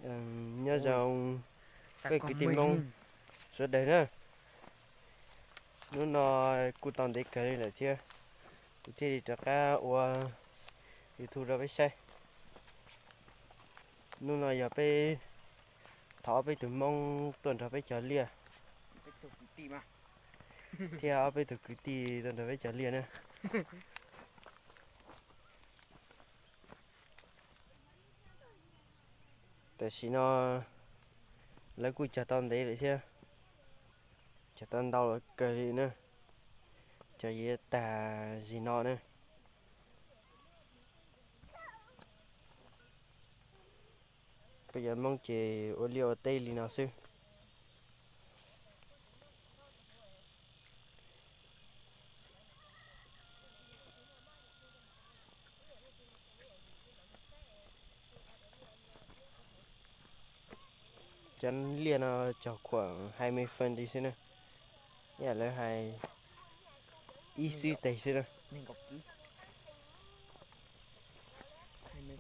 Nyob zoo peb kwv tij Hmoob sawv daws na. Hnub no kuj tau ntev kawg li lawm thiab, kuv thiaj li rov qab ua YouTube rau peb saib. Hnub no yog peb thov ob peb tug Hmoob tuaj nrog peb cog liaj, thiab ob peb tug kwv tij tuaj nrog peb cog liaj na. Tam sim no lawv kuj cog tau ntev lawm thiab, cog tau ntau lawm kawg li na, cog yuav tag zim no na. Peb cov Hmoob ces ua liaj ua teb li no xwb. Cov liaj no cog khuam hai mươi phân ti xwb na, ib yam lawv hais ib xib teg xwb na.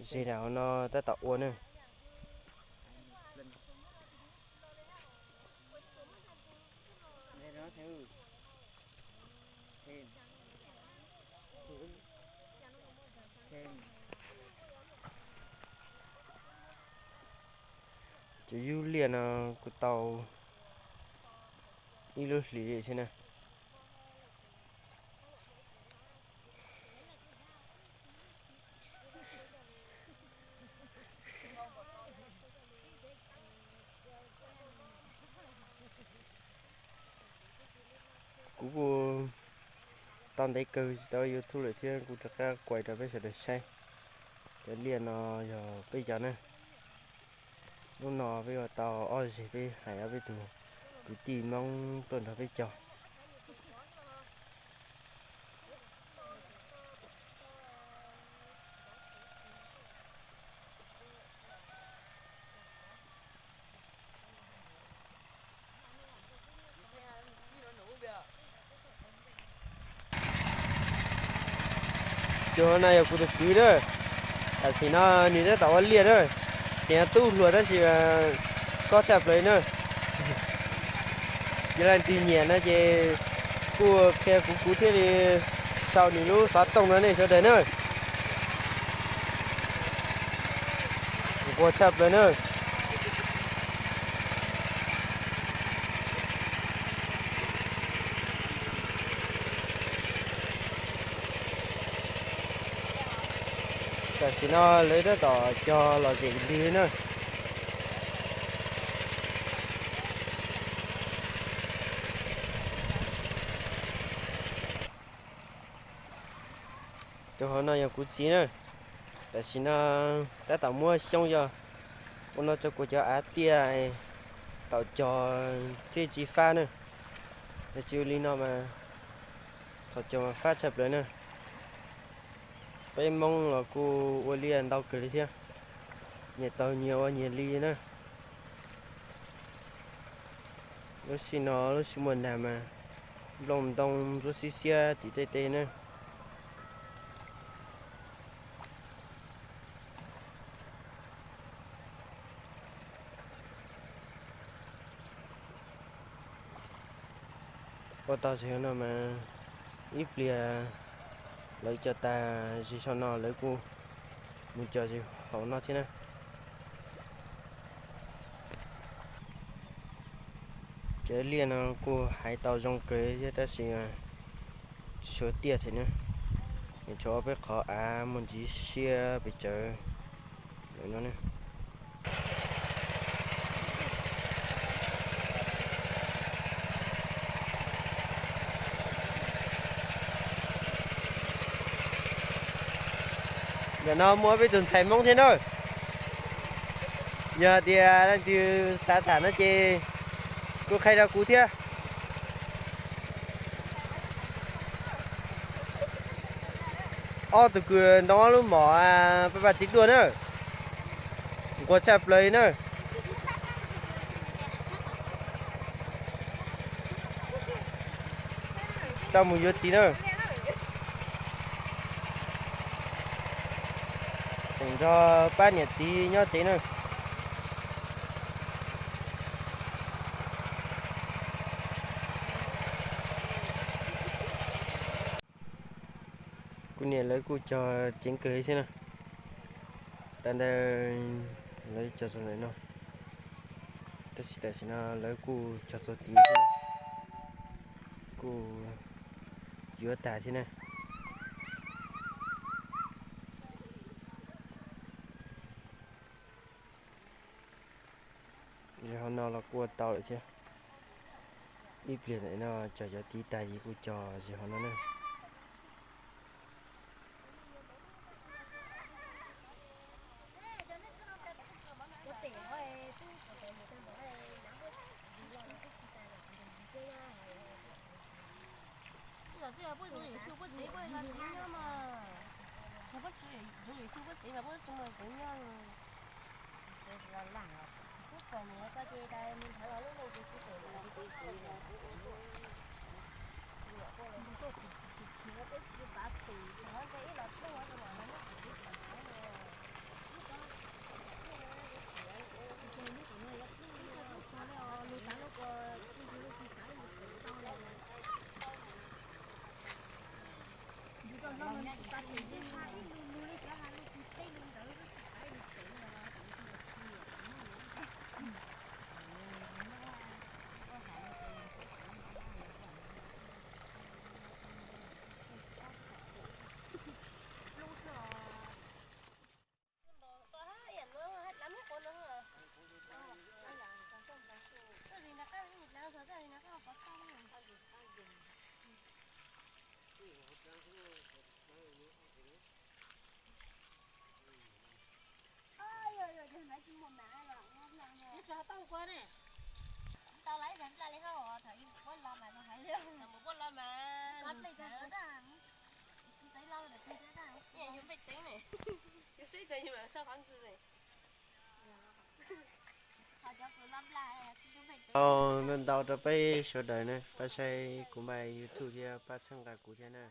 Zes daim hauv no tab tom ua na. Cov yub liaj no kuj tau ib lub hlis li thiab na. Kuv kuj tau ntev kawg tsis tau ua YouTube lawm thiab kuv rov qab kuaj rau peb sawv daws saib. Cov liaj no yog peb cov na. Hnub no peb ua tau ob zeg, peb hais ob peb tug kwv tij Hmoob tuaj nrog peb cog. Tus no yog kuv tus kwv na, tam sim no nws tab tom ua liaj na, tseem yog tub hluas tab sis koj tshaj plaws na. Yog leej twg nyiam no ces kuj qhia kuv, kuv thiaj li sau nws lub xov tooj no nej sawv daws na. Nquag tshaj plaws na. Tam sim no lawv tab tom cog lom zem ntws na. Tus hauv no yog kuv txiv na. Tam sim no tab tom muab xyoob yog ua no tso kuv cov av tiaj, thaum cog thiaj tsis fab na. Yog tsis ua li no mas thaum cog mas fab tshaj plaws na. Peb Hmoob los kuj ua liaj ntau kawg li thiab, nyias tau nyias ua nyias li na. Lub sij no lub sij muaj nag mas nplooj ntoo ntsuab xiab xiab tim tej teb na. Ua tau zig no mas ib pliag lawv cog tag zig saum no lawv kuj mus cog zig hauv no thiab na. Cov liaj no kuj hais tau zoo kawg thiab tab sis tsis tshua tiaj thiab na. Tshuav peb qhov av muaj ntsis siab pes tsawg no. Ntawm no muaj peb tus ntxhais Hmoob thiab na. Yog tias leej twg xav tham no ces kuj qhia rau kuv thiab. Ob tug kws ntoo ob lub mom paj paj txiv duaj na. Nquag tshaj plaws na. Tsis tau mus yuav txiv na. Tseem nrog pab niam txiv nyob tsev na. Niam lawv kuj cog ceev kawg thiab na. Tag ntawd lawv cog txog ntawm no, tab sis tam sim no lawv kuj cog txog tid thiab, kuj yuav tag thiab na. Zem hauv no los kuj ua tau lawm thiab. Ib pliag ntawm no cog cov tiv tag ces kuj cog zem hauv no na. Puab tsev, puab tsev mas puab tsis zoo li xyw, puab tsev mas puab tsis muaj tsev nyob. Puab kom mus koj ces tas mus nrhav los lub neej ces tsis pom ib los Tau lawm, puab los mas, puab los mas. Tau ntau ntau rau peb sawv daws na, pab saib kuv npaj YouTube thiab pab txhawb nqa kuv thiab na.